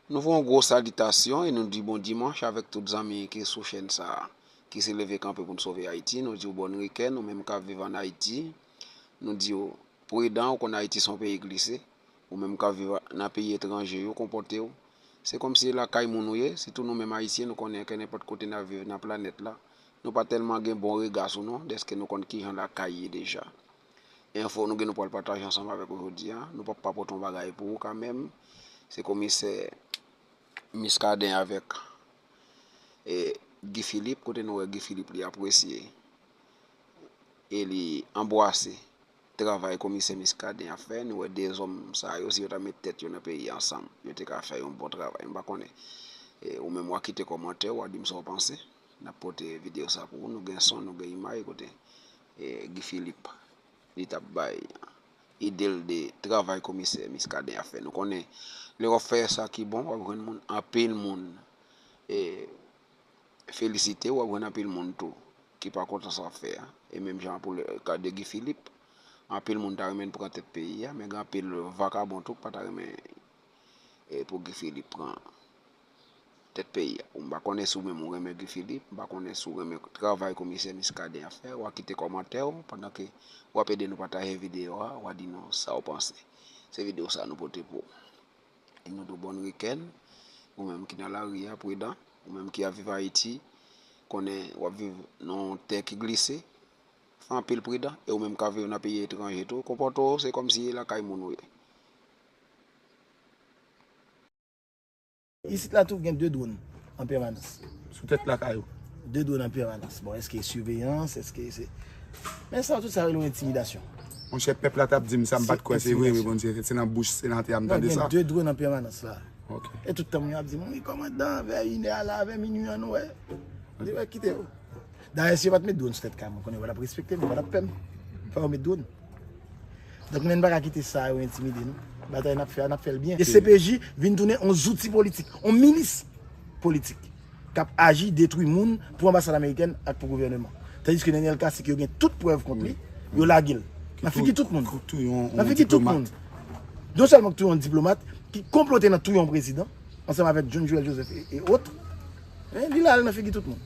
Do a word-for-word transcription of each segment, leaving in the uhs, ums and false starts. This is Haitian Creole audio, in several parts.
Nou fè yon gwo salitasyon e nou di bon dimanch avèk tout zanmi ki sou chèn sa a, ki se Leve Kanpe pou n Sove Ayiti. Nou di w bòn wikenn, ou menm k ap viv ann Ayiti. Nou di w pridan, ou konn Ayiti se yon peyi glise. Ou menm k ap viv nan peyi etranje yo, konpòte w. Se kòmsi se lakay moun ou ye, sitou nou menm Ayisyen, nou konnen ke nenpòt kote n ap viv nan planèt la, nou pa tèlman gen bon rega sou nou, dèske nou konn kijan lakay ye deja. Enfo nou gen nou pral pataje ansanm avèk ou jodi a. Nou p ap papote yon bagay pou ou kanmenm. Se komisè Muscadin avèk, e, Guy Philippe, kote nou wè Guy Philippe li apresye e li anbwase travay komisè Muscadin ap fè. Nou wè de zòm sa yo, si yo ta met tèt yo nan peyi a ansanm, yo te ka fè yon bon travay. M pa konnen. E, ou menm w a kite kòmantè, w a di m sa w panse. N ap pote videyo sa pou ou. Nou gen son, nou gen imaj kote, e, Guy Philippe, li t ap bay ide l de travay komisè Muscadin ap fè. Nou konnen, lè w ap fè sa ki bon, w ap jwenn moun, anpil moun, e, felisite w, w ap jwenn anpil moun tou ki pa kontan sa w ap fè a. E menm jan pou le ka de Guy Philippe, anpil moun ta renmen l pran tèt peyi a, men gen anpil vakabon tou ki pa ta renmen, e, pou Guy Philippe pran tèt peyi a. M pa konnen si w menm ou renmen Guy Philippe, m pa konnen si w renmen travay komisè Muscadin ap fè, w a kite kòmantè w, pandan ke w ap ede nou pataje videyo a, w a di nou sa w panse. Se videyo sa nou pote pou ou. E nou di w bòn wikenn, ou menm ki nan lari a, pridan, ou menm ki ap viv Ayiti, konnen w ap viv nan yon tè ki glise, fè anpil pridan, e ou menm k ap viv nan peyi etranje tou, konpòte w, se kòmsi se lakay moun ou ye. Isit la tou gen de dwòn an pèmanans. Sou tèt lakay ou. De dwòn an pèmanans. Bon, èske e siveyans, èske se. Men sa, tout sa rele yon entimidasyon. Monchè, pèp la t ap di m sa, m pa t kwè se vre, wi, Bondye, se nan bouch senatè a m tande sa. Gen de dwòn an pèmanans la. Ok. E tout tan moun yo ap di m, wi, kòmandan, vè inè a la, vè minui an, nou wè. Li wè, kite yo. Dayè, si yo pa t met dwòn sou tèt kay mwen, konnen yo pa t ap respekte m, yo pa t ap pè m. Fò yo met dwòn. Donk, men n pa ka kite sa yo entimide nou. Batay n ap fè a, n ap fè l byen. E C P J vin tounen yon zouti politik, yon milis politik k ap aji, detwi moun pou anbasad amerikèn ak pou gouvèneman. Tandiske Nenel Cassy, ke yo gen tout prèv kont li, yo lage l nan figi tout moun. Nan figi tout moun. Non sèlman k touye yon diplomat, ki konplote nan touye yon prezidan, ansanm avèk John Joël Joseph e, e ot. Men, li la al nan figi tout moun.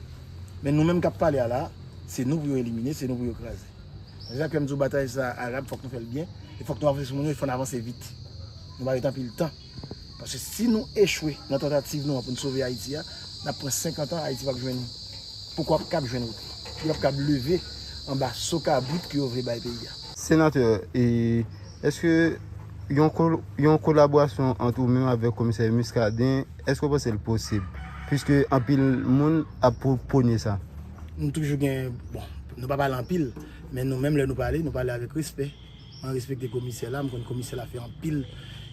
Men nou menm k ap pale a la, se nou pou yo elimine, se nou pou yo kraze. Se sa k fè m di w batay sa a rab, fòk nou fè l byen, e fòk nou avanse sou moun yo, e fò n avanse vit. Nou pa ret anpil tan. Paske si nou echwe nan tantativ nou an pou n sove Ayiti a, n ap pran senkant an, Ayiti p ap jwenn, poko ap kab jwenn wout li. Li p ap kab leve anba so kabrit ke yo vle bay peyi a. Senatè, e, èske yon, ko- yon kolaborasyon ant ou menm avèk komisè Muscadin, èske w panse l posib? Piske anpil moun ap pwopone sa. Nou toujou gen, bon, nou pa pale anpil, men nou menm lè nou pale, nou pale avèk respè. Mwen respekte komisè la, m konn komisè la fè anpil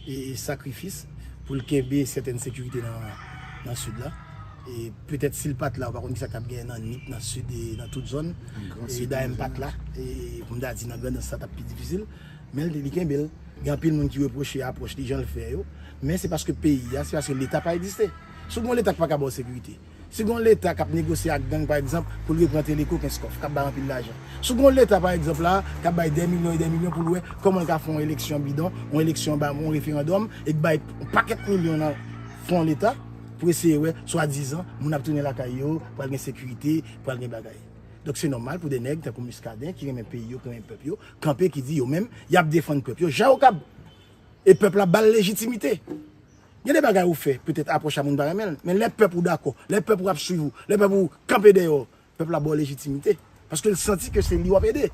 e, e sakrifis pou l kenbe sètèn sekirite nan, nan sid la. E petèt si l pa t la, ou pa konn kisa k t ap genyen nan Nip, nan sid e nan tout zòn. E dayè m pa t la, e pou m ta di nan Grandans sa t ap pi difisil. Men li, li kenbe l. Gen anpil moun ki repwoche apwòch li, jan l fè yo. Men se paske peyi a, se paske Leta pa egziste. Si w gen yon Leta ki pa ka ba w sekirite, si gen yon Leta k ap negosye ak gang, pa egzanp, pou l repran Teleco, Kenskòf, k ap bay anpil lajan. Si gen yon Leta, pa egzanp, la, k ap bay dè milyon e dè milyon pou l wè kòman l ka fè yon eleksyon bidon, yon eleksyon anba yon referandòm, e k bay yon pakèt milyon nan fon Leta pou eseye wè, swadizan, moun ap tounen lakay yo, pral gen sekirite, pral gen bagay. Donk, se nòmal pou de nèg tankou Muscadin, ki renmen peyi yo, ki renmen pèp yo, kanpe, ki di yo menm, y ap defann pèp yo, jan yo kab. E pèp la ba l lejitimite. Gen de bagay ou fè, petèt apwòch a moun pa renmen l, men lè pèp ou dakò, lè pèp ou ap swiv ou, lè pèp ou kanpe dèyè w, pèp la ba w lejitimite. Paske l santi ke se li w ap ede.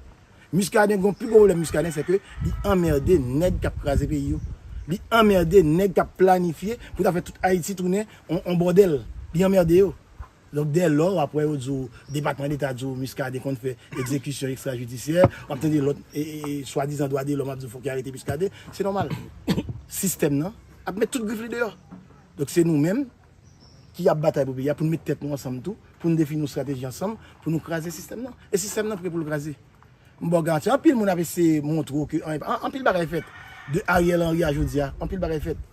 Muscadin gen yon pi gwo pwoblèm, Muscadin, se ke li anmède nèg k ap kraze peyi yo. Li anmède nèg k ap planifye pou ta fè tout Ayiti tounen yon, yon bòdèl. Li anmède yo. Donk, dèlò, w ap wè yo di w, Depatman Deta di w Muscadin konn fè egzekisyon ekstrajidisyè, w ap tande lòt, e, e, e, swadizan dwa de lòm ap di w fòk yo arete Muscadin. Se nòmal. Sistèm nan ap met tout grif li deyò. Donk, se nou menm ki ap batay pou peyi a, pou n met tèt nou ansanm tou, pou n defini yon estrateji ansanm, pou nou kraze sistèm nan. E sistèm nan pre pou l kraze. M ba w garanti, anpil moun ap eseye montre w ke an- an- anpil bagay fèt. De Ariel Henry a jodi a, anpil bagay fèt.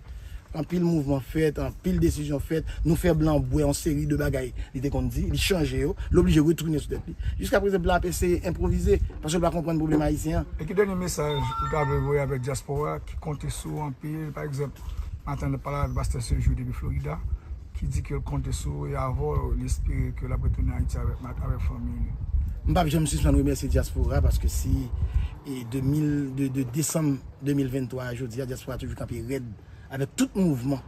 Anpil mouvman fèt, anpil desizyon fèt. Nou fè blan bwè yon seri de bagay li te konn di, li chanje yo, l oblije retounen sou tèt li. Jiskaprezan, blan ap eseye enpwovize, paske l pa konprann pwoblèm ayisyen an. E ki dènye mesaj ou ta vle voye avèk dyaspora ki konte sou ou anpil, pa egzanp, Maten, n ap pale avèk pastè Sejour depi Florida, ki di ke l konte sou ou e avè w, li espere ke l ap retounen Ayiti avèk, avèk fanmi li. M p ap janm sispann remèsye dyaspora, paske si e de mil, de, de desanm de mil venntwa a jodi a, dyaspora toujou kanpe rèd avèk tout mouvman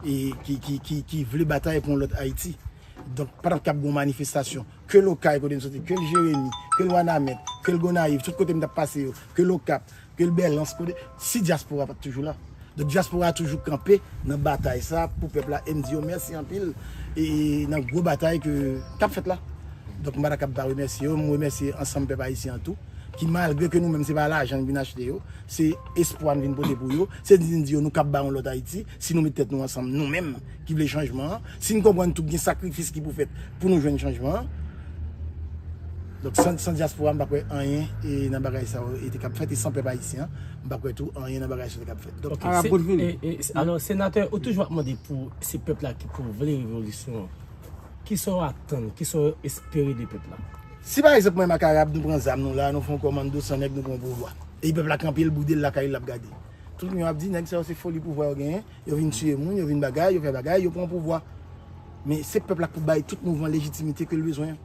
e ki, ki, ki, ki vle batay pou yon lòt Ayiti. Donk, pandan k ap gen yon manifestasyon, ke l Okay kote m soti, ke l Jeremi, ke l Wanament, ke l Gonayiv, tout kote m t ap pase yo, ke l Okap, ke l Bèlans, kote, si dyaspora pa t toujou la. Donk, dyaspora a toujou kanpe nan batay sa pou pèp la, e m di yo mèsi anpil e nan gwo batay ke k ap fèt la. Donk, m pa ta kab pa remèsye yo, m remèsye ansanm pèp ayisyen an tou, ki malgre ke nou menm se pa lajan n vin achte yo, se espwa n vin pote pou yo, se di n di yo nou kab bay yon lòt Ayiti, si nou met tèt nou ansanm, nou menm ki vle chanjman an, si n konprann tou gen sakrifis ki pou fèt pou nou jwenn chanjman an. Donk, san, san dyaspora, m pa kwè anyen e nan bagay sa yo e te kab fèt, e san pèp ayisyen an, m pa kwè tou anyen nan bagay sa yo te kab fèt. Donk, Arab Boudvin. E, e, alò, senatè, ou toujou ap mande pou se pèp la ki pou vle revolisyon an. Kisa w atann, kisa w espere de pèp la? Si pa egzanp mwen ak Arab nou pran zam nou la, nou fè yon kòmando san nèg nou pran pouvwa. E pèp la kanpe l boude l lakay li l ap gade. Tout moun ap di nèg sa yo se foli pouvwa yo genyen, yo vin tiye moun, yo vin bagay, yo fè bagay, yo pran pouvwa. Men se pèp la k pou bay tout mouvman lejitimite ke l bezwen an.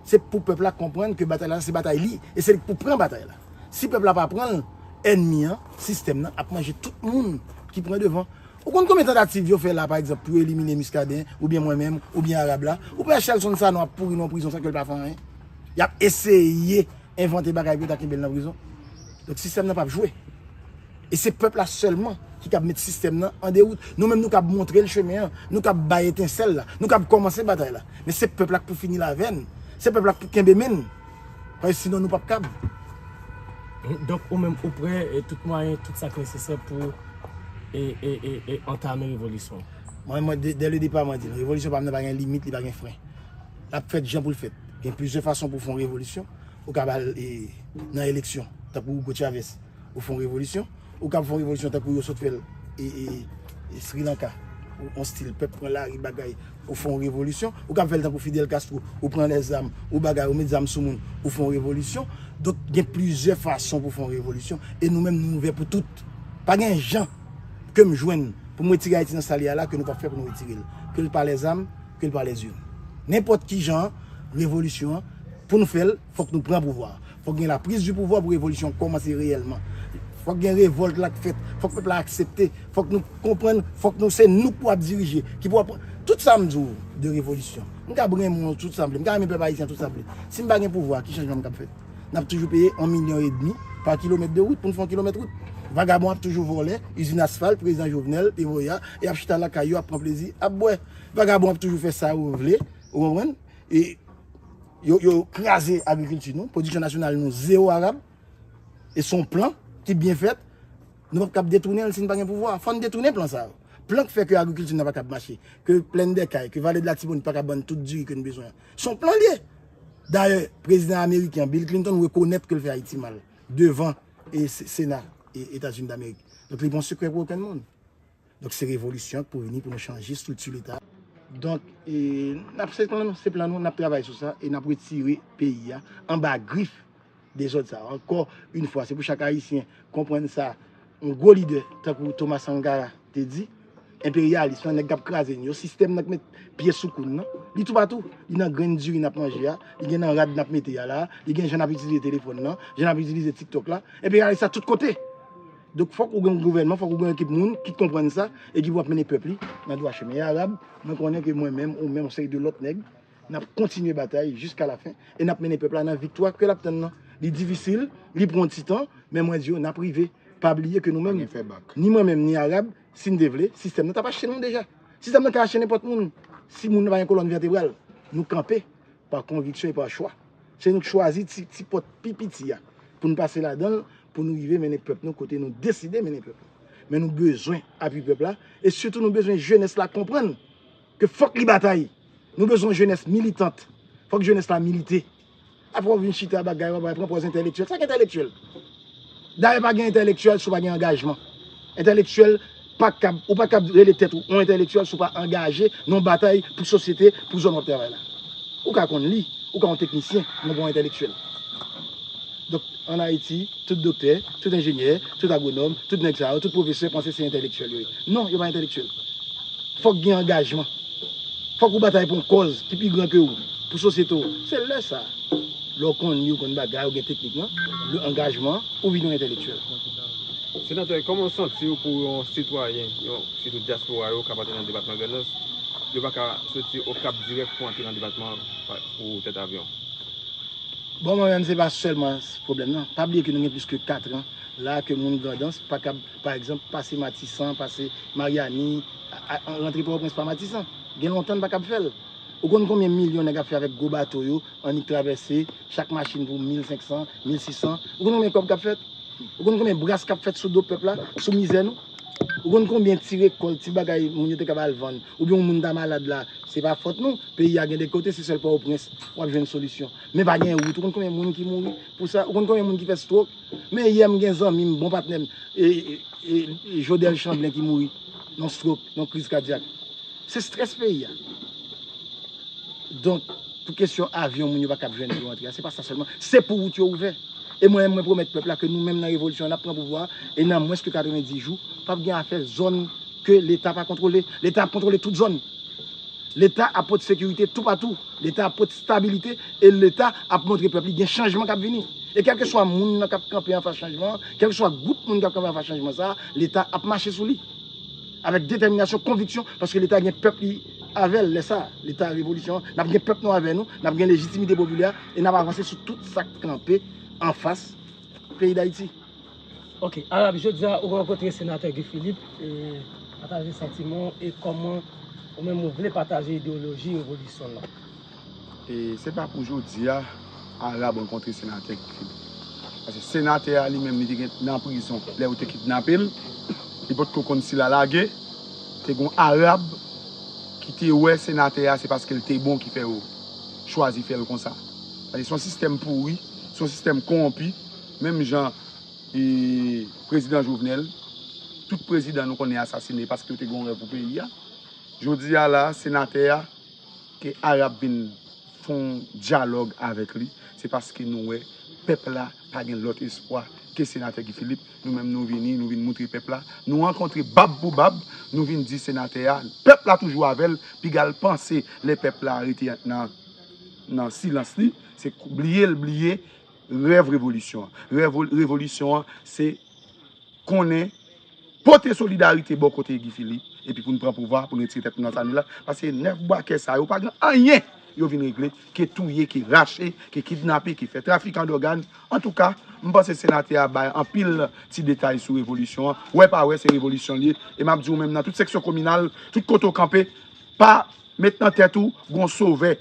Se pou pèp la konprann ke batay la se batay li, e se li k pou pran batay la. Si pèp la pa pran l, ènmi an, sistèm nan ap manje tout moun ki pran devan. Ou konn konbyen tantativ yo fè la, pa egzanp, pou yo elimine Muscadin, oubyen mwen menm, oubyen Arab la? Ou pa wè Shelson Sanon ap pouri nan yon prizon san ke l pa fè anyen? Y ap eseye envante bagay pou yo ta kenbe l nan prizon. Donk, sistèm nan p ap jwe. E se pèp la sèlman ki kab met sistèm nan an dewout. Nou menm, nou kab montre l chemen an, nou kab bay etensèl la, nou kab kòmanse batay la. Men se pèp la k pou fini l avè n. Se pèp la k pou kenbe men n. Paske sinon, nou p ap kab. Donk, ou menm, ou prè e tout mwayen, tout sa k nesesè pou e, e, e, e antame revolisyon? Mwen, mwen, dè, dè le depa, mwen di l, revolisyon pa m nan pa gen limit, li pa gen fren. L ap fèt jan pou l fèt. Gen plizyè fason pou fè yon revolisyon. Ou kab al e, nan eleksyon, tankou Hugo Chavez, ou fè yon revolisyon. Ou kab fè yon revolisyon tankou yo sot fè l e, e, e Sri Lanka. Ou, yon stil pèp pran lari bagay, ou fè yon revolisyon. Ou kab fè l tankou Fidel Castro, ou pran lèzam, ou bagay, ou met zam sou moun, ou fè yon revolisyon. Donk, gen plizyè fason pou fè yon revolisyon. E nou menm, nou ouvè pou tout. Pa gen jan ke m jwenn pou m retire Ayiti nan sa l ye a la, ke nou p ap fè pou nou retire l. Ke l pa lèzam, ke l pa lèzim. Nenpòt ki jan, revolisyon an, pou nou fè l, fòk nou pran pouvwa a. Fòk gen lapriz di pouvwa pou revolisyon kòmanse reyèlman. Fòk gen revòlt la k fèt. Fòk pèp la aksepte. Fòk nou konprann. Fòk nou se nou k pou ap dirije. Ki pou ap. Tout sa m di w de revolisyon. M kab renmen w tout sa m vle. M kab renmen pèp ayisyen tout sa m vle. Si m pa gen pouvwa, ki chanjman m kab fè? N ap toujou peye yon milyon edmi pa kilomèt de wout pou n fè yon kilomèt wout. Vagabon ap toujou vòlè, izin asfalt, prezidan Jovenel te voye a, e ap chita lakay yo, ap pran plezi, ap bwè. Vagabon ap toujou fè sa yo vle, ou konprann? E yo, yo kraze agrikilti nou, pwodiksyon nasyonal nou zewo Arab. E se yon plan ki byen fèt. Nou p ap kab detounen l si n pa gen pouvwa. Fò n detounen plan sa yo. Plan k fè ke agrikilti n nan pa kab mache, ke Plèn dè Kay, ke Vale de Latibonit pa kab ban n tout diri ke n bezwen an. Se yon plan l ye. Dayè, prezidan ameriken an, Bill Clinton, rekonèt ke l fè Ayiti mal devan e Se-, Sena e Etazini Damerik. Donk, li pa yon sekrè pou okenn moun. Donk, se revolisyon k pou vini pou nou chanje estrikti Leta. Donk, e, n ap, se plan nou, se plan nou, n ap travay sou sa e n ap retire peyi a anba grif dezòd sa yo. Ankò yon fwa, se pou chak Ayisyen konprann sa yon gwo lidè tankou Thomas Sankara te di, enperyalis lan, nèg k ap kraze n yo, sistèm nan k met pye sou kou n nan, li toupatou. Li nan grenn diri n ap manje a, li gen nan rad n ap mete a la, li gen jan n ap itilize telefòn nan, jan n ap itilize TikTok la. Enperyalis la tout kote. Donk, fòk ou gen yon gouvènman, fòk ou gen yon ekip moun ki konprann sa e ki pou ap mennen pèp li nan dwa chemen. E Arab, mwen konnen ke mwen menm, ou menm, yon seri de lòt nèg, n ap kontinye batay jiska lafen e n ap mennen pèp la nan viktwa ke l ap tann nan. Li difisil, li pran ti tan, men mwen di yo, n ap rive. Pa bliye ke nou menm, ni mwen menm, ni Arab, si n te vle, sistèm nan t ap achte nou deja. Sistèm nan ka achte nenpòt moun. Si moun nan pa gen kolòn vètebral, nou kanpe pa konviksyon e pa chwa. Se nou k chwazi ti, ti pòt pi piti a pou n pase ladan l, pou nou rive mennen pèp nou kote nou deside mennen pèp nou. Men nou bezwen apui pèp la, e sitou nou bezwen jenès la konprann ke fòk li batay. Nou bezwen jenès militant. Fòk jenès la milite. Apre w vin chita bagay, w ap pran pòz entèlektyèl. Sa k entèlektyèl? Dayè, pa gen entèlektyèl si w pa gen angajman. Entèlektyèl pa kab, ou pa kab rele tèt ou yon entèlektyèl si w pa angaje nan yon batay pou sosyete, pou zòn w ap travay la. Ou ka konn li, ou ka yon teknisyen, men w pa yon entèlektyèl. Donk, ann Ayiti, tout doktè, tout enjenyè, tout agwonòm, tout nèg sa yo, tout pwofesè panse se entèlektyèl yo ye. Non, yo pa entèlektyèl. Fòk gen angajman. Fòk ou batay pou yon kòz ki pi gran ke ou, pou sosyete w. Se lè sa, lè w konn li, ou konn bagay, ou gen teknik lan, le angajman, ou vin yon entèlektyèl. Senatè, kòman w santi w pou yon sitwayen, yon, sitou dyaspora yo, k ap antre nan depatman Grandans, yo pa ka soti Okap dirèk pou antre nan depatman pou tèt avyon? Bon, mwen menm, se pa sèlman pwoblèm nan. Pa bliye ke nou gen plis ke kat an la ke moun Grandans pa kab, pa egzanp, pase Matisan, pase Maryani, a- a- rantre Pòtoprens pa Matisan. Gen lontan n pa kab fè l. Ou konn konbyen milyon nèg ap fè avèk gwo bato yo, annik travèse, chak machin pou mil senk san, mil sis san? Ou konn konbyen kòb k ap fèt? Ou konn konbyen bras k ap fèt sou do pèp la, sou mizè nou? Ou konn konbyen ti rekòl, ti bagay moun yo te kab al vann? Oubyen yon moun ta malad la, se pa fòt nou. Peyi a gen de kote, se sèl Pòtoprens w ap jwenn solisyon. Men pa gen wout. Ou konn konbyen moun ki mouri pou sa? Ou konn konbyen moun ki fè stroke? Men yè m gen zanmi m, bon patnè m, e, e, e, Jodel Chanblen ki mouri nan stroke, nan kriz kadyak. Se strès peyi a. Donk, pou kesyon avyon moun yo pa kab jwenn pou yo antre a, se pa sa sèlman. Se pou wout yo ouvè. E mwen, mwen pwomèt pèp la ke nou menm nan revolisyon an, n ap pran pouvwa a, e nan mwens ke katrevenndis jou, p ap gen afè zòn ke Leta pa kontwole. Leta ap kontwole tout zòn. Leta ap pote sekirite toupatou. Leta ap pote stabilite e Leta ap montre pèp li gen chanjman k ap vini. E kèlkeswa moun nan k ap kanpe anfas chanjman an, kèlkeswa gwoup moun k ap kanpe anfas chanjman sa a, Leta ap mache sou li. Avèk detèminasyon, konviksyon, paske Leta gen pèp li avè l lè sa a. Leta revolisyon an, n ap gen pèp nou avè nou, n ap gen lejitimite popilè e n ap avanse sou tout sa k kanpe anfas peyi Dayiti. Ok, Arab, jodi a ou rankontre senatè Guy Philippe, e pataje santiman w e kòman ou menm ou vle pataje ideyoloji revolisyon nan. E se pa pou jodi a Arab rankontre senatè Guy Philippe. Paske senatè a li menm li te gen nan prizon lè yo te kidnape l, li potko konn si l a lage, te gon Arab ki te wè senatè a se paske l te bon ki fè yo chwazi fè l konsa. Paske se yon sistèm pouri, se yon sistèm kowonpi, menm jan e prezidan Jovenel, tout prezidan nou konnen asasine paske yo te gen yon rèv pou peyi a. Jodi a la, senatè a, ke Arab vin fè yon dyalòg avèk li, se paske nou wè pèp la pa gen lòt espwa ke senatè Guy Philippe. Nou menm nou vini, nou vin moutre pèp la. Nou rankontre bab pou bab, nou vin di senatè a, pèp la toujou avè l, piga l panse lè pèp la rete nan, nan silans li, se bliye l bliye rèv revolisyon an. Rèv revolisyon an, se konnen, pote solidarite bò kote Guy Philippe, epi pou n pran pouvwa, pou n retire tèt nou nan sa nou la. Paske nèf bwakè sa yo pa gen anyen yo vin regle, ke touye, ke rache, ke kidnape, ke fè trafik an dògàn. Antouka, m panse senatè a bay anpil ti detay sou revolisyon an. Wè pa wè, se revolisyon l ye. E m ap di w menm nan tout seksyon kominal, tout kote w kanpe, pa met nan tèt ou, gon sovè,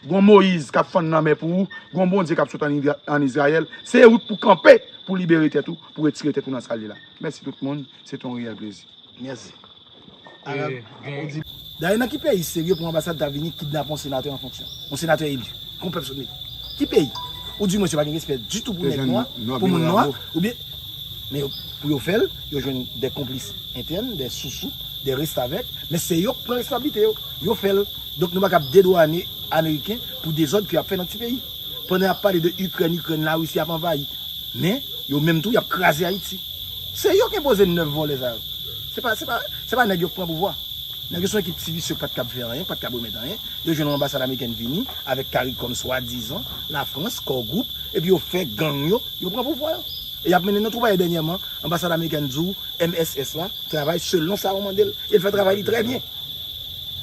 gon Moyiz k ap fann lanmè pou ou, gon Bondye k ap sot ann Izrayèl. Se wout pou kanpe, pou libere tèt ou, pou retire tèt ou nan sa l ye la. Mèsi tout moun, se te yon reyèl plezi. Mèsi. Dayè, nan ki peyi serye pou anbasad ta vini kidnape yon senatè an fonksyon? Yon senatè eli, kon pèp sot mete. Ki peyi? Ou di mwen se pa gen respè ditou pou nèg nwa, pou moun nwa, oubyen, men pou yo fè l, yo jwenn de konplis entèn, de sousou, de restavèk, men se yo k pran responsablite yo, yo fè l. Donk nou pa kab dedwane Ameriken pou dezòd ke y ap fè nan ti peyi. Pandan y ap pale de Ikrèn, Ikrèn, Larisi ap anvayi. Men, yo menm tou, y ap kraze Ayiti. Se yo k enpoze nèf vòlè sa yo. Se pa, se pa, se pa nèg yo k pran pouvwa. Nèg yo se yon ekip ti visye k pa t kab fè anyen, k pa t kab remèt anyen. Yo jwenn yon anbasad amerikèn vini avèk CARICOM swadizan, Lafrans, Core Group, epi yo fè gang yo, yo pran pouvwa yo. E y ap mennen nan twoublay dènyèman, anbasad amerikèn di w M S S la travay selon sa yo mande l. E l fè travay li trè byen.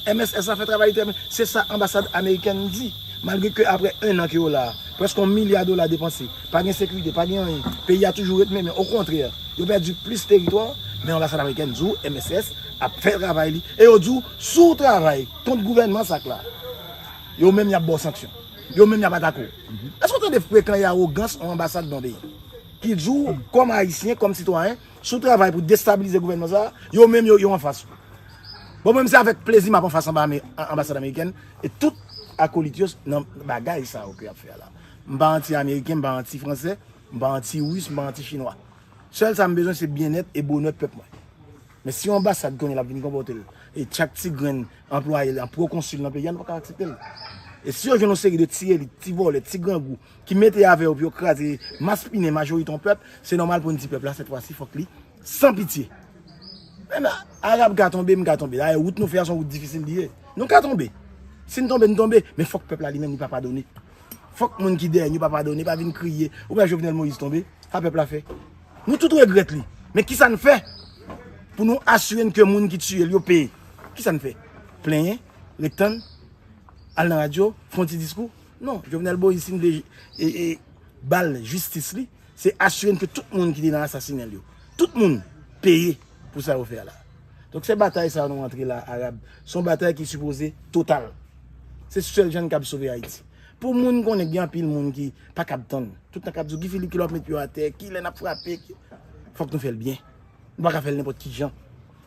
M S S la fè travay li trè byen. Se sa anbasad amerikèn di. Malgre ke apre en an ke yo la, prèske yon milya dola depanse, pa gen sekirite, pa gen anyen, peyi a toujou ret menmen. Okontrè, yo pèdi plis teritwa, men anbasad amerikèn di w M S S ap fè travay li. E yo di w, si w travay kont gouvènman sa k la, yo menm y ap ba w sanksyon. Yo menm y ap atake w. Èske w tande frekan e awogans yon anbasad nan yon peyi? Ki di w, kòm Ayisyen, kòm sitwayen, si w travay pou destabilize gouvènman sa a, yo menm yo, yo anfas ou. Bon, mwen menm se avèk plezi m ap anfas anba ame- anbasad amerikèn e tout akolit yo nan bagay sa yo ke y ap fè a la. M pa anti-ameriken, m pa anti-fransè, m pa anti-ris, m pa anti-chinwa. Sèl sa m bezwen se byennèt e bonè pèp mwen. Men si yon anbasad konnen l ap vin konpòte l e chak ti grenn anplwaye l an pwokonsil nan peyi a, nou pa ka aksepte l. E si yo jwenn yon seri de ti elit, ti vòlè, ti grangou ki mete avè yo pou yo kraze maspinen majorite yon pèp, se nòmal pou n di pèp la sèt fwa si fòk li san pitye. Men Arab ka tonbe, m ka tonbe. Dayè wout nou fè a se yon wout difisil li ye. Nou ka tonbe. Si n tonbe, n tonbe. Men fòk pèp la li menm li pa padone. Fòk moun ki dèyè n yo pa padone, pa vin kriye. Ou wè Jovenel Moïse tonbe, sa pèp la fè. Nou tout regrèt li. Men kisa n fè pou nou asire n ke moun ki tiye l yo peye? Kisa n fè? Plenyen, ret tann, al nan radyo, fè yon ti diskou? Non, Jovenel Moïse si n vle e, e, ba l jistis li, se asire n ke tout moun ki te nan asasinen l yo, tout moun peye pou sa yo fè a la. Donk se batay sa nou antre la, Arab. Se yon batay ki sipoze total. Se sèl jan n kab sove Ayiti. Pou moun konnen gen anpil moun ki pa kab tann. Tout tan k ap di w, Guy Philippe, kilè w ap met pye w atè, kilè n ap frape, ki- fòk nou fè l byen. Nou pa ka fè l nenpòt ki jan.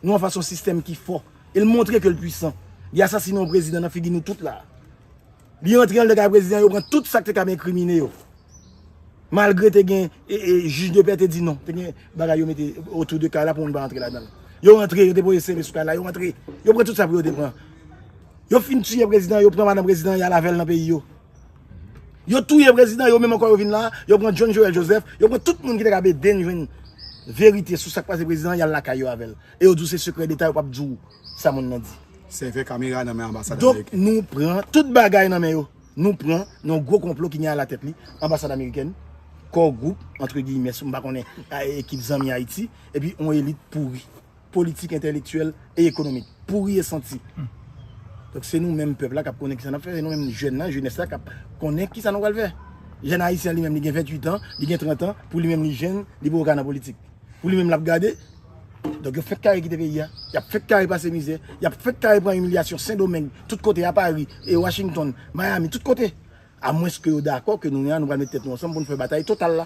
Nou anfas yon sistèm ki fò. E l montre ke l pwisan. Li asasinen yon prezidan nan figi nou tout la. Li antre anndan kay prezidan, yo pran tout sa k te kab enkrimine yo. Malgre te gen e, e, jij de pè te di non. Te gen bagay yo mete otou de kay la pou moun pa antre ladan l. Yo antre, yo te poze sere sou kay la, yo antre. Yo pran tout sa pou yo te pran. Yo fin tiye prezidan, yo pran madanm prezidan, y al avè l nan peyi yo. Yo touye prezidan, yo menm ankò yo vin la, yo pran John Joël Joseph, yo pran tout moun ki te kab ede n jwenn verite sou sa k pase prezidan, y al lakay yo avè l. E yo di w se sekrè deta, yo p ap di w sa moun nan di. Sèvè kamera nan men anbasad ameriken. Donk nou pran tout bagay nan men yo. Nou pran nan gwo konplo ki gen alatèt li, anbasad amerikèn, Core Group, entre guillemets, m pa konnen, a, ekip zanmi Ayiti, epi yon elit pouri. Politik entèlektyèl e ekonomik. Pouri e santi. Donk se nou menm pèp la k ap konnen kisa n ap fè, se nou menm jèn nan, jenès la k ap konnen kisa nou pral fè. Jèn ayisyen li menm li gen venntuit an, li gen trant an, pou li menm li jèn, li poko ka nan politik. Pou li menm l ap gade. Donk yo fenk kare kite peyi a. Y ap fenk kare pase mizè, y ap fenk kare pran imilyasyon Sendomeng, tout kote a Pari, e Washington, Miami, tout kote. Amwenske yo dakò ke nou menm nou pral met tèt nou ansanm pou n fè batay total la.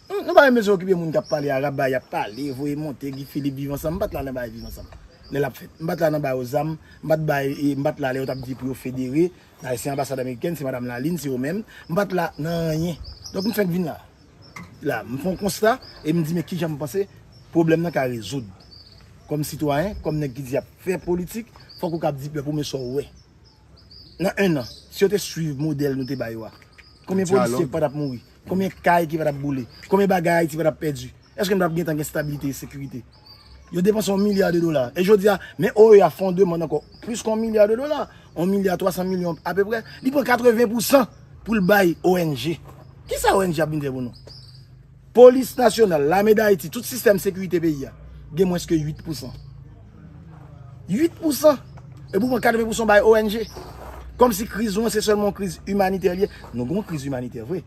Nou, nou pa menm bezwen okipe moun k ap pale, Arab ba y ap pale, voye monte, Guy Philippe, Viv Ansanm. M pa t la nan bagay Viv Ansanm. Lè l ap fèt. M pa t la nan ba yo zam, m pa t bay, e, m pa t la lè yo t ap di pou yo federe, la se anbasad amerikèn, se madanm Lalin, se yo menm. M pa t la nan anyen. Donk m fèk vin la. La, m fè yon konsta e m di men kijan m panse pwoblèm nan ka rezoud. Kòm sitwayen, kòm nèg ki di ap fè politik, fòk ou kab di pèp ou men sa w wè. Nan en an, si yo te swiv modèl nou te ba yo a, konbyen polisye ki pa t ap mouri? Konbyen kay ki pa t ap boule? Konbyen bagay Ayiti pa t ap pèdi? Èske n p ap gentan gen stabilite e sekirite? Yo depanse yon milya de dola. E jodi a, men O E A fè yon demann ankò plis ke yon milya de dola, yon milya twa san milyon apeprè. Li pran katreven pousan pou l bay O N G. Kisa O N G ap vin fè pou nou? Polis nasyonal, Lame Dayiti, tout sistèm sekirite peyi a, gen mwens ke uit pousan. Uit pousan! Epi w pran katreven pousan w bay O N G. Kòmsi kriz nou an se sèlman yon kriz imanitè li ye. Nou gen yon kriz imanitè vre.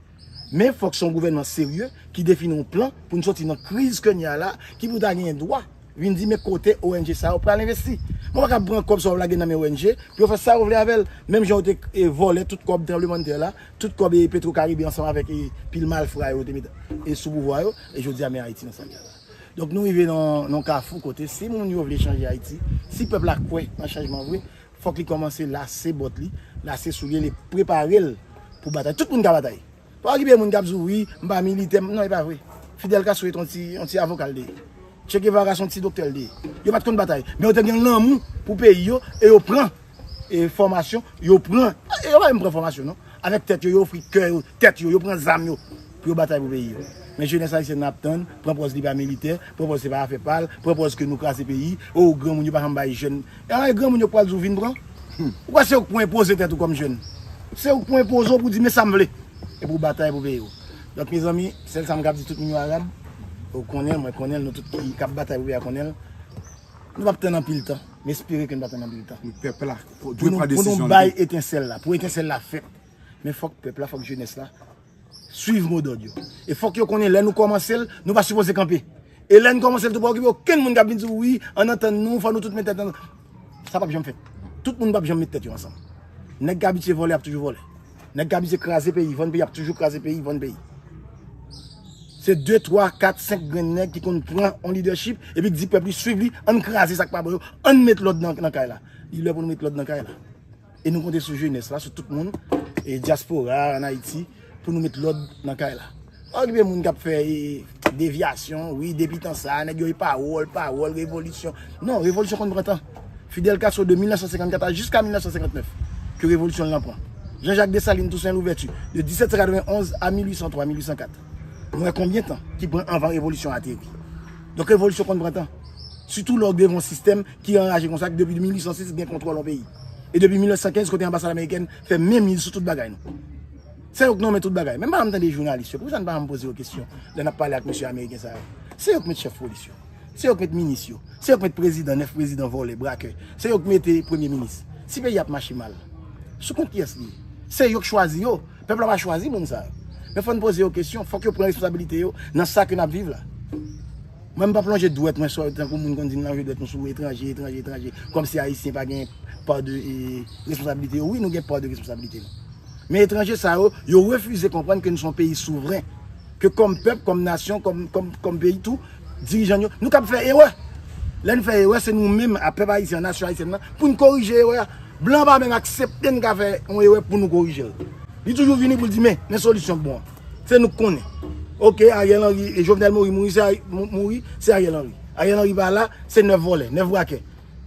Men fòk se yon gouvènman serye ki defini yon plan pou n sòti nan kriz ke n ye a la, ki pou ta genyen dwa vin di men kote O N G sa yo pral envesti. Mwen pa ka pran kòb sa w ap lage nan men O N G pou yo fè sa yo vle avè l. Menm jan yo te, e, vòlè tout kòb tranblemanntè la, tout kòb, e, Petro Caribe ansanm avèk, e, pil malfra yo te met, e, sou pouvwa yo, e jodi a men Ayiti nan sa l ye a la. Donk nou rive nan, nan kafou kote si moun yo vle chanje Ayiti, si pèp la kwè nan chanjman vre, fòk li kòmanse lase bòt li, lase soulye l e prepare l pou batay. Tout moun ka batay. Pa okipe moun k ap di w, "Wi, m pa militè, m," non, e pa vre. Fidel Castro se t on ti, on ti avoka l te ye. Che Guevara se on ti doktè l te ye. Yo pa t konn batay, men yo te gen lanmou pou peyi yo e yo pran, e, fòmasyon, yo pran, e yo pa menm pran fòmasyon non. Avèk tèt yo, yo ofri kè yo, tèt yo, yo pran zam yo pou yo batay pou peyi yo. Men jenès ayisyèn nan ap tann, pran pòz li pa militè, pran pòz se pa afè pa l, pran pòz ke nou kraze peyi, o granmoun yo pa janm bay jèn. E granmoun yo pral di w vin pran. Ou kwè se ou k pou enpoze tèt ou kòm jèn? Se ou k pou enpoze w pou di men sa m vle. E pou batay pou peyi w. Donk mezanmi, sèl sa m kab di tout moun yo Arab, ou konnen l, mwen konnen l, nou tout ki k ap batay pou peyi a konnen l. Nou p ap tann anpil tan. M espere ke n pa tann anpil tan. Pèp la pou dwe nou, pran pou nou desizyon bay etensèl la, pou etensèl la fèt. Men fòk pèp la, fòk jenès la swiv modòd yo. E fòk yo konnen lè nou kòmanse l, nou pa sipoze kanpe. E lè n kòmanse l tou, pa okipe okenn moun k ap vin di w, "Wi, ann antann nou, fò nou tout met tèt ansanm." Sa p ap janm fèt. Tout moun p ap janm met tèt yo ansanm. Nèg k abitye vòlè ap toujou vòlè. Nèg k abitye kraze peyi, vann peyi, ap toujou kraze peyi, vann peyi. Se de, twa, kat, senk grenn nèg ki konn pran on lidèchip epi k di pèp li swiv li, ann kraze sa k pa bon yo, ann met lòd nan, nan kay la. Li lè pou nou met lòd nan kay la. E nou konte sou jenès la, sou tout moun, e dyaspora, ann Ayiti, pou nou met lòd nan kay la. Pa okipe moun k ap fè, e, devyasyon, wi, depi tan sa, nèg yo, e pawòl, pawòl, revolisyon. Non, revolisyon konn pran tan. Fidel Castro de mil nèf san senkannkat a jiska mil nèf san senkannèf. ke revolisyon lan pran. Jean-Jacques Dessalines, Toussaint Louverture, de disèt san katrevenn onz a mil uit san twa, mil uit san kat. Nou wè konbyen tan ki pran anvan revolisyon an ateri. Donk, revolisyon konn pran tan. Sitou lè w devan yon sistèm ki anraje konsa, ki depi mil uit san sis gen kontwòl yon peyi. E depi mil nèf san kenz, kote anbasad amerikèn fè menm sou tout bagay nou. Se yo k nonmen tout bagay. Men m pa janm tande jounalis yo. Poukisa n pa janm poze yo kesyon lè n ap pale ak mesye ameriken sa yo? Se yo k met chèf polis yo. Se yo k met minis yo. Se yo k met prezidan, nèf prezidan vòlè, brakè. Se yo k mete premye minis. Si peyi ap mache mal, sou kont kiyès li ye? Se yo k chwazi yo. Pèp la pa chwazi moun sa yo. Men fò n poze yo kesyon. Fòk yo pran responsabilite yo nan sa ke n ap viv la. Mwen, m pa plonje dwèt mwen sou tankou moun konn di n plonje dwèt nou sou etranje, etranje, etranje. Kòmsi Ayisyen pa gen pa de, e, responsabilite yo. Wi, nou gen pa de responsabilite nou. Men etranje sa yo, yo refize konprann ke nou se yon peyi souvren. Ke kòm pèp, kòm nasyon, kòm, kòm, kòm peyi tou, dirijan yo, nou kab fè erè. Lè n fè erè, se nou menm, a pèp ayisyen an, nasyon ayisyèn nan, pou n korije erè a. Blan pa menm aksepte n ka fè yon erè pou nou korije l. Li toujou vini pou l di, men, men solisyon k bon an. Se nou k konnen. Oke, Ariel Henry, e Jovenel Moïse mouri, se Ari-, mou-, mouri, se Ariel Henry. Ariel Henry pa la, se nèf vòlè, nèf brakè.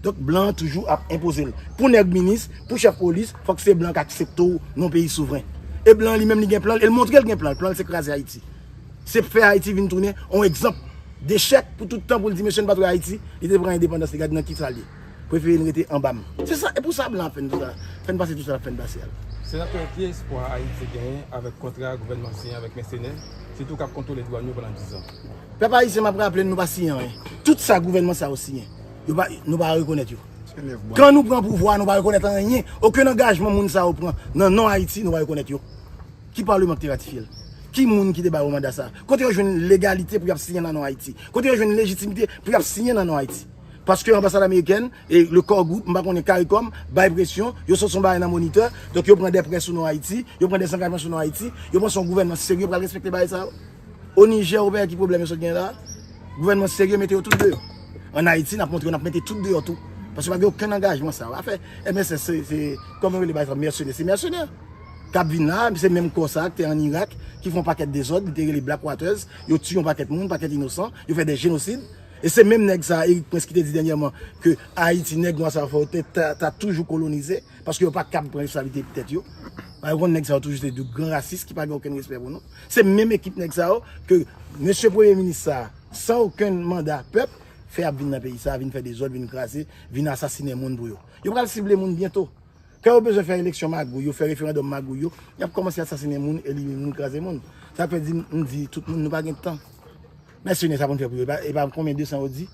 Donk, blan an toujou ap enpoze l. Pou nèg minis, pou chèf polis, fòk se blan k aksepte w nan yon peyi souvren. E blan an li menm li gen plan l, e l montre l gen plan l. Plan l se kraze Ayiti. Se fè Ayiti vin tounen yon egzanp dechèk pou tout tan pou l di, mesye, n pa t wè Ayiti, li te pran endepandans li, gade nan kisa l ye. Prefere n rete anba m. Se sa, e pou sa blan ap fè n tou sa, fè n pase tou sa l ap fè n pase a la. Senatè, ki espwa Ayiti genyen avèk kontra gouvènman siyen avèk mèsenè, sitou k ap kontwole dwàn yo pandan diz an? Pèp ayisyen, m ap raple n, nou pa siyen anyen. Tout sa gouvènman sa yo siyen, yo pa, nou pa rekonèt yo. Kan nou pran pouvwa, nou pa rekonèt anyen. Okenn angajman moun sa yo pran nan non Ayiti, nou pa rekonèt yo. Ki palman ki te ratifye l? Ki moun ki te ba yo manda sa? Kote yo jwenn legalite pou y ap siyen nan non Ayiti? Kote yo jwenn lejitimite pou y ap siyen nan non Ayiti? Paske anbasad amerikèn e le Core Group, m pa konnen, CARICOM, bay presyon, yo sot yon bagay nan Moniteur, donk yo pran de prè sou non Ayiti, yo pran de angajman sou non Ayiti, yo panse yon gouvènman serye pral respekte bagay sa yo. O Nijè, ou wè ki pwoblèm yo sot genyen la? Gouvènman serye mete yo tout deyò. Ann Ayiti, n ap montre yo, n ap mete tout deyò tou. Paske pa gen okenn angajman sa yo. Afè M S S, se, se, kòman yo rele bagay sa, mèsenè. Se mèsenè k ap vin la, se menm kò sa a ki te ann Irak, ki fè yon pakèt dezòd, li te rele Black Waters, yo tiye yon pakèt moun, pakèt inosan, yo fè de jenosid. E se menm nèg sa a, Erik Prince, ki te di dènyèman ke Ayiti, nèg nwa sa yo fè yo te, ta, ta toujou kolonize, paske yo pa kab pran responsablite pou tèt yo. Paske yo konn nèg sa yo toujou se de gran rasis ki pa gen okenn respè pou nou. Se menm ekip nèg sa yo ke mesye premye minis sa a, san okenn manda pèp, fè ap vin nan peyi sa a, vin fè dezòd, vin kraze, vin asasinen moun pou yo. Yo pral sible moun byento. Kan yo bezwen fè eleksyon magouy, yo fè referandòm magouy yo, y ap kòmanse asasinen moun, elimine moun, kraze moun. Sa k fè di, m di tout moun, nou pa gen tan. Mèsenè sa pou n fè pou yo, e pa, e pa konbyen de san yo di?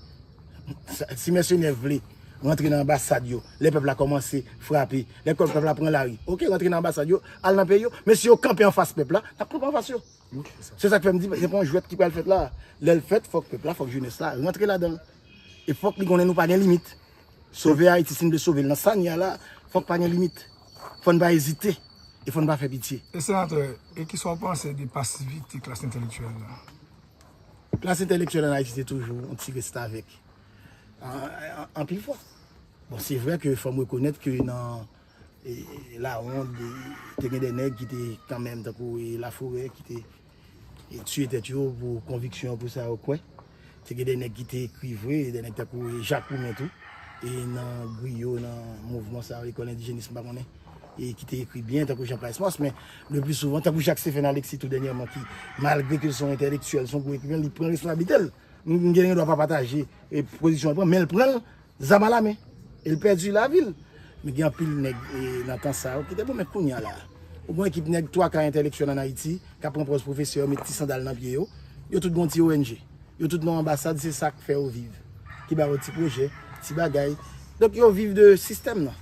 Sa, si mèsenè vle rantre nan anbasad yo, lè pèp la kòmanse frape, lè pèp la pran lari, oke, rantre nan anbasad yo, al nan peyi yo. Men si yo kanpe anfas pèp la, n ap kanpe anfas yo. Se sa k fè m di, se pa yon jwèt ki pral fèt la. Lè l fèt, fòk pèp la, fòk jenès la rantre ladan l. E fòk li konnen nou pa gen limit. Sove Ayiti, si n vle sove l nan sa n ye a la, fòk pa gen limit. Fò n pa ezite. E fò n pa fè pitye. E senatè, e kisa w panse de pasivite klas entelektyèl la? Klas entelektyèl ann Ayiti se toujou yon ti restavèk. An, an, anpil fwa. Bon, se vrè ke fò m rekonèt ke nan e, Lawond, e, te gen de nèg ki te kanmenm, tankou, e, Laforêt, ki te, e, tiye tèt yo pou konviksyon, pou sa yo kwè. Te gen de nèg ki te ekri vre, de nèg tankou, e, Jacques Roumain tou, e, nan griyo, nan mouvman sa yo, lekòl endijenis, m pa konnen, e, ki te ekri byen, tankou Jean Price Mars, men le pli souvan, tankou Jacques Stephen Alexis tou dènyèman, ki, malgre ke se yon entèlektyèl, se yon gwo ekriven, li pran responsablite l. M, m gen dwa pa pataje, e, pozisyon l pran, men l pran l, zam alamen. E l pèdi lavi l. Men gen anpil nèg, e, nan tan sa yo ki te bon, men kounye a la, ou gen ekip nèg twa kay entèlektyèl ann Ayiti k ap pran pòz pwofesè yo, met ti sandal nan pye yo. Yo tout gen yon ti O N G. Yo tout nan anbasad, se sa k fè yo viv. Ki ba yo ti pwojè, ti bagay. Donk, yo viv de sistèm nan.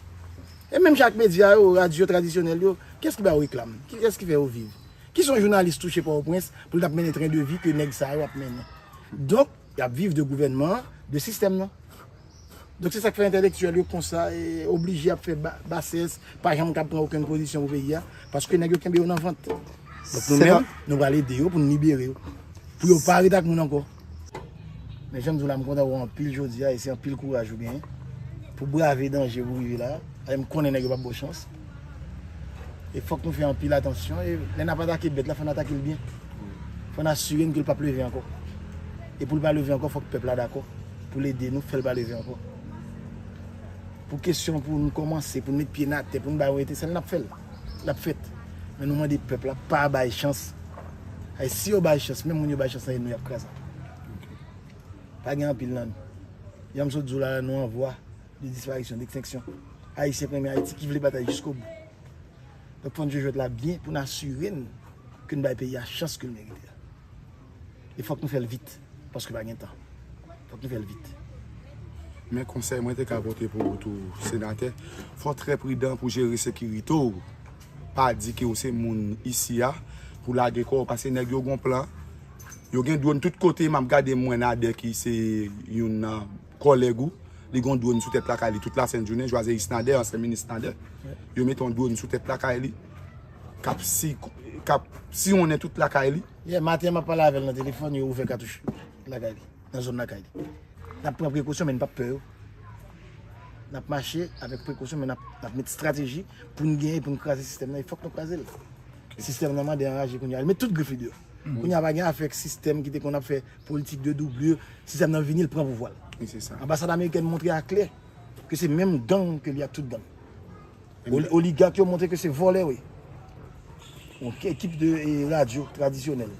E menm jan ak medya yo, radyo tradisyonèl yo, kiyès ki ba yo reklam? Kiyès ki fè yo viv? Kisa yon jounalis touche Pòtoprens pou l t ap mennen tren de vi ke nèg sa yo ap mennen? Donk, y ap viv de gouvènman an, de sistèm nan. Donk, se sa k fè entèlektyèl yo konsa, e, oblije ap fè ba-, basès, pa janm kab pran okenn pozisyon pou peyi a, paske nèg yo kenbe yo nan vant. Donk, nou menm, nou pral ede yo pou n libere yo. Pou yo pa ret ak moun ankò. Men jan m di w la, m kontan wè w anpil jodi a, e se anpil kouraj ou genyen pou brave danje pou rive la. E m konnen nèg yo p ap ba w chans. E fòk nou fè anpil atansyon. E lè n ap atake bèt la, fò n atake l byen. Fò n asire n ke l p ap leve ankò. E pou l pa leve ankò, fòk pèp la dakò pou l ede nou fè l pa leve ankò. Pou kesyon pou nou kòmanse, pou nou met pye n atè, pou nou bay yon etensèl, n ap fè l. L ap fèt. Men nou mande pèp la pa bay chans. Ay, si yo bay chans, menm moun yo bay chans nan nou, y ap kraze. Pa gen anpil nan nou. Jan m sot di w la, nou an vwa de disparisyon, dekstenksyon. Ayisyen k renmen Ayiti, ki vle batay jiskobou. Donk, fò n jwe jwèt la byen pou n asire n ke n bay peyi a chans ke l merite a. E fòk nou fè l vit, paske pa gen tan. Fòk nou fè l vit. Men konsèy mwen te ka pote pou ou tou, senatè, fò w trè pridan pou jere sekirite w. Pa di ke w se moun isi a, pou lage kò w, paske nèg yo gon plan. Yo gen dwòn tout kote, m ap gade mwen Nadè ki se youn nan kòlèg ou, li gon dwòn sou tèt lakay li tout lasent jounen, Jwaze Isnader, ansyen minis Nader. Yo mete yon dwòn sou tèt lakay li, k ap si, k ap siwonnen tout lakay li. Yè maten, m ap pale avè l nan telefòn, yo ouvè katouch lakay li, nan zòn lakay li. N ap pran prekosyon, men n p ap pè yo. N ap mache avèk prekosyon, men n ap, n ap met estrateji pou n genyen, pou n kraze sistèm nan. E fòk nou kraze l. Sistèm nan mande anraje kounye a. L met tout grif li deyò. Kounye a pa gen afè ak sistèm ki te konn ap fè politik de doublure. Sistèm nan vini, l pran pouvwa l. Anbasad amerikèn montre aklè ke se menm gang ke li ak tout gang. Oligak yo montre ke se vòlè yo ye. Yon ekip de radyo tradisyonèl,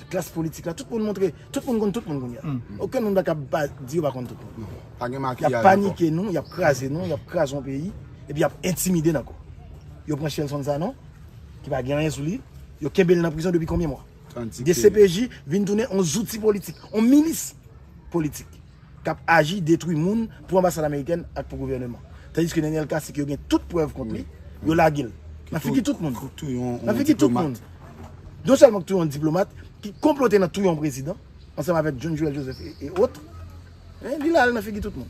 klas politik la, tout moun montre, tout moun konn tout moun kounye a. Okenn moun pa ka di yo pa konn tout moun. Y ap panike nou, y ap kraze nou, y ap kraze yon peyi, epi y ap entimide n ankò. Yo pran Shelson Sanon, ki pa gen anyen sou li, yo kenbe l nan prizon depi konbyen mwa? D C P J vin tounen yon zouti politik, yon milis politik k ap aji, detwi moun pou anbasad amerikèn ak pou gouvèneman. Tandiske Nenel Cassy ke yo gen tout prèv kont li, yo lage l nan figi tout moun. Nan figi tout moun. Non sèlman k touye yon diplomat, ki konplote nan touye yon prezidan, ansanm avèk John Joël Joseph e, e ot, men li lage l nan figi tout moun.